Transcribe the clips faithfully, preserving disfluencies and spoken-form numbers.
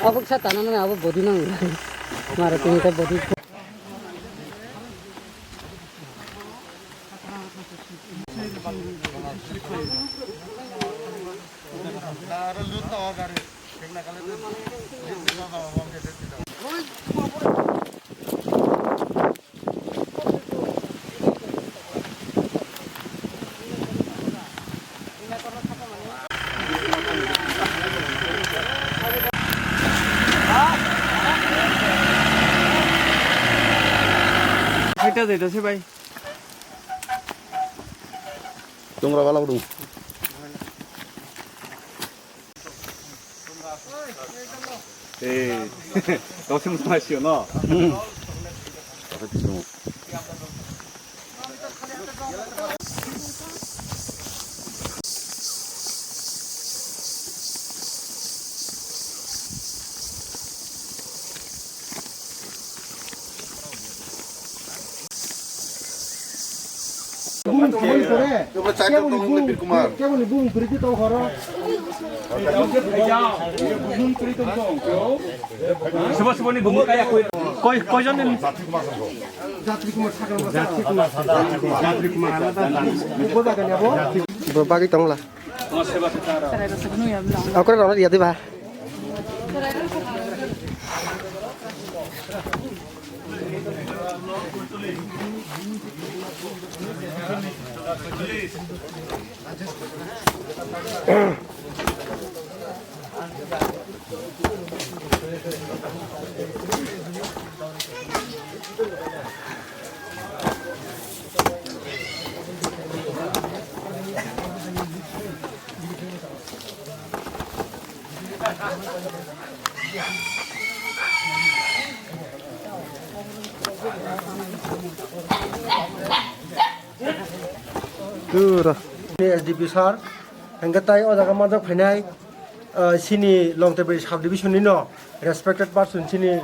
Abuk sa tanam na abuk bodi nang. Mara tini ta bodi. Khaita jaita se bai. Tongra bala dong. Eh, tau sing masih no. Bumung kwrwi kore. Keboni bumung kwrwi khe tong horo. Bumung kwrwi tong tong. Sobo soboni bumung kaya koi, koi, koijon ni? Jatri Kumar sakang. Jatri Kumar, Jatri Kumar alada. Bo bagani abo. Bo bagi tongla. Okra rona dia diba. Tura. S D P sir, hingke tai o jaga manjak phainai, ah, sini Longtebri subdivision ni no respected person sini,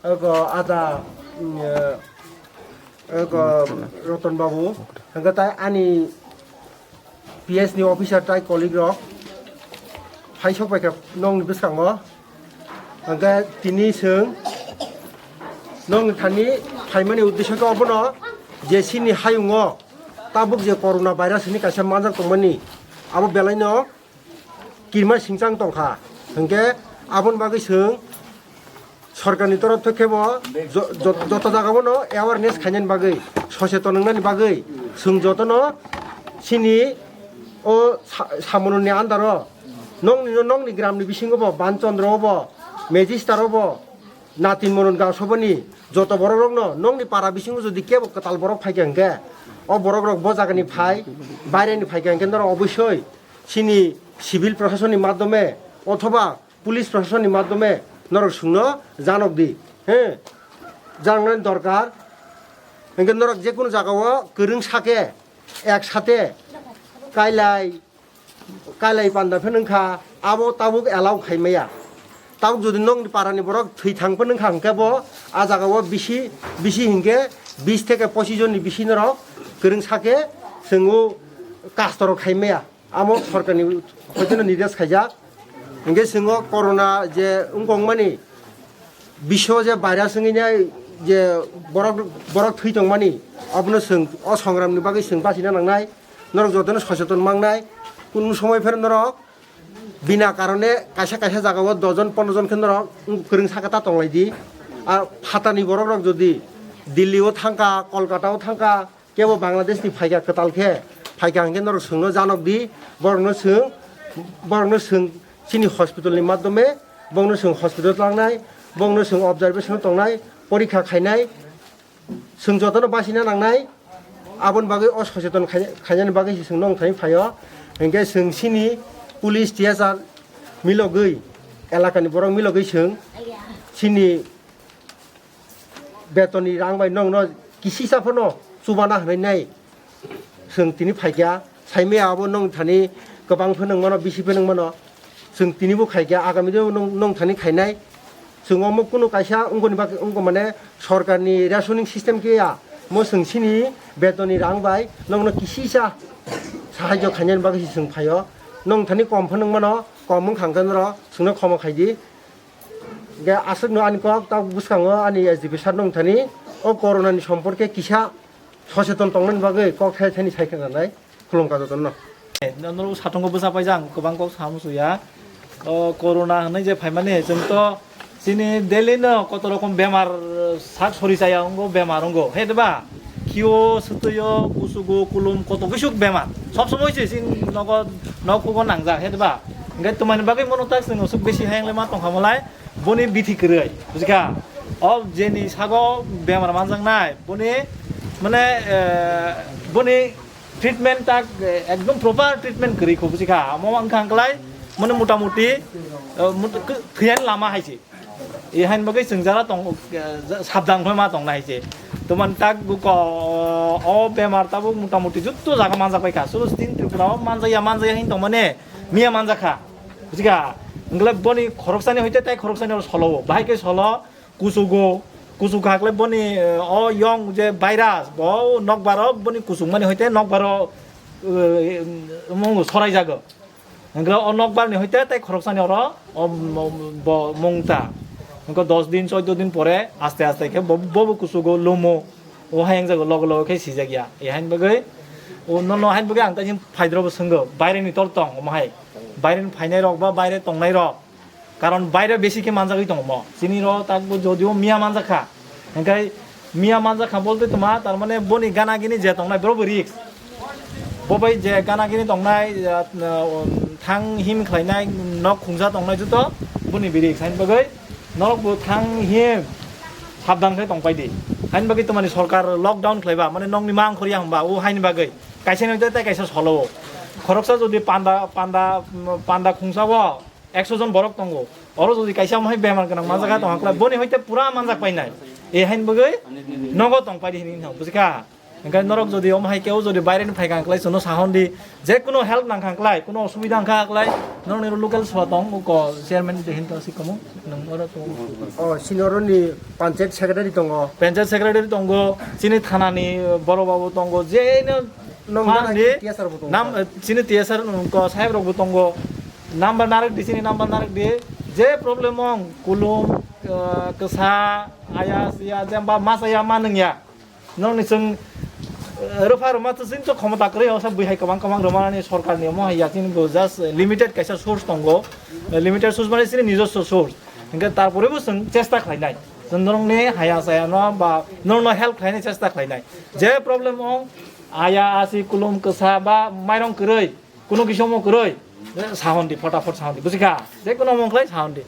ah, ada, mm, eh, Eko Ratan Babu, hingke tai ani P S ni officer tai colleague rok phai sok pai kha nokni bwskango. Hingke tini chwng nokni thani phaimani uddesyo khe obono je chini hayungo tabuk je corona virus hwnwi kaisa manjak tongmani, abo belaino kirima singchang tongkha, hingke aboni bagwi chwng sorkarni torof thai khebo jo-, jo-, joto jagao no awareness khainani bagwi, soseton wngnani bagwi chwng jotono chini o sa-, samunoni andaro nokni, nokni gramni bisingo bo, Ban Chandra obo, Magister obo, Natin Monon gasobani joto borok rokno nokni para bisingo jodi kebo kwtal borok phaikha hingkhe, o borok rok bo jagani phai, baireni phaikha hingkhe norok obosoi chini civil proshasonni madhyome othoba police proshasonni madhyome norok chwngno janok di, he, janoknani dorkar. Hingke norok jekunu jagao kwrwng sake, ek sate kailai, kailai panda pheno wngkha, abo tabuk allow khaimaya. Tabuk jodi nokni parani borok thwi thang phano wngkha, hingke bo a jagao bisi, bisi hingke bis theke pochis jonni bisi norok kwrwng sake chwng o kastorok khaimaya. Amo sorkarni hoiteno nirdesh khaijak. Hingke chwng o corona je wngkokmani, biswo je virus wngwi nai je borok, borok thwi tongmani, abono chwng o songramni bagwi chwng bachina nangnai. Norok jotono soseton mangnai. Kunu somoi phero norok bina karone kaisa kaisa jagao dos jon pondro jon khe norok kwrwng saka ta tonglai di. Ar phatani borok rok jodi Delhi o thangkha, Kolkata o thangkha, kebo Bangladesh ni phaikha kwtal khe, phaikha hingke norok chwngno janok di, borokno chwng, borokno chwng chini hospital ni madhyome, bongno chwng hospital tlangnai, bongno chwng observation tongnai, porikha khainai, chwng jotono bachina nangnai, aboni bagwi o soseton khai-, khainani bagwi se chwng nong thani phaio, hingke chwng chini police T S R milogwi, elakani borok milogwi chwng chini betonni rang bai nongno kisisa phano chubana hwnwi nai chwng tini phaikha. Saimaya abo nong thani kwbang phano wngmano, bisi phano wngmano. Chwng tini bo khai khe, agami de nwng, nwng thani khainai. Chwng omo kunu kaisa wngkoni bagwi wngkha, mane, sorkarni rationing system khe ya. Mo chwng chini betonni rang bai nokno kisisa sahajyo khainani bagwi se chwng phaio. Nwng thani kom phano wng mano, kom wng kha hwnkhe norok chwngno khomo khai di. Hwnkhe aswkno ani kok tak bwskango ani S D P sir nwng thani o corona ni somporke kisa soseton tongnani bagwi kok thai thani sai khna nai. Khulumkha jotono. Norok satungo bwsa paijak, ang kwbang kok sa musu ya. O corona hwnwi je phaimani, chwng to chini daily no koto rokom bemar sak sori chaya wngo, bemar wngo, he de ba? Khio, swtwio, kusugo, kulum, koto kisuk bemar. Sob somoi se chini nogo, nok hugo nangjak, he de ba? Hwnkhe twmani bagwi mono tak chwng usuk besi hayang le ma tongkha malai, boni bithi kwrwi, bujikha? O jeni sago bemar manjaknai, boni, mane, eh, boni treatment tak, eh, ekdom proper treatment kwrwi kho, bujikha? Amo wngkha hwnkhlai, mane, motamuti, eh, mot-, kw-, thwiyani lama hai se. E hain bagwi chwng jara tong, eh, ja-, sabdan khlai ma tongna hai se. Tomani tak buko, o bemar tabuk motamuti jutto jaga manjak bai kha. Suru stin Tripura o manjaya, manjaya hin tongmani, miya manjak kha. Bujikha? Hwnkhlai boni khoroksani hoite tai khoroksani oro solo o. Bahai khe solo, kusugo, kusuk hakle boni, eh, o yong je virus, bo nokbaro boni kusuk mani hoite nokbaro, eh, mung sorai jago. Hwnkhe o nokbar ni hoite tai khoroksani oro o, o, bo mung ta. Hwnkhe dos din, choido din pore aste aste khe bo, bo bo kusugo, lumo, o hayang jago, logo logo khe sijak ya. E hain bagwi, o no, no hain bagwi ang tai phaidrobo swngo, baire ni tor tong omo hai. Baire ni phainai rok ba baire tongnai rok. Karon baire besi khe manjagwi tongo mo. Chini ro takbo jodio miya manjak kha. Hingkai miya manjak kha bolte tuma, tar mane boni gana gini je tongnai bro bo risk. Bo bai je gana gini tongnai, ah, um, thang him khlainai, nok khungja tongnai juto boni bi risk. Hain bagwi norok bo thang him sabdan khe tongpai di. Hain bagwi tomani sorkar lockdown khlaiba, mane nokni mang khoriya hwnba, o hain bagwi. Kaisa ni hoite tei kaisa solo. Khoroksa jodi panda, panda, panda khungsa o, ekso jon borok tongo. Oro jodi kaisa omo hai bemar gwnang manjak kha tong hakla, boni hoite pura manjak painai. E hain bagwi nogo tong paidi hinwi hino, bujikha? Hingkhe norok jodi omo hai keo jodi baire ni phai kha klai, chwngno sahon di, je kuno help nang kha klai, kuno osubida wng kha klai, norok ni local swa tong, uko chairman de hinto si komo, nang oro to. O, sini oro ni panchayat secretary tongo. Panchayat secretary tongo, chini thana ni borok babu tongo, je no Nong phan gana di, T S R bo tongo, nam, sir. Chini T S R ko sahib rok bo tongo. Number narek di, chini number narek di. Je problem ong, kulum, eh, kwsa, aya, siya, jemba, masa ya, manung ya. Nong ni chwng, eh, rwpha rwma to chini to khomota kwrwi, osa bui hai kwbang kwbang rwma ni sorkar ni omo hai ya, chini bo just limited kaisa source tongo. Eh, limited source mane chini nijoswo source. Hingke tarpore bo chwng chesta khlainai. Chwng norok ni haya saya no ba norok no help khlainai chesta khlainai. Je problem ong, aya, asi, kulum, kwsa ba mairong kwrwi, kuno kisa omo kwrwi, eh, sahon di, photafot sahon di, bujikha? Je kuno omo wngkhlai sahon di.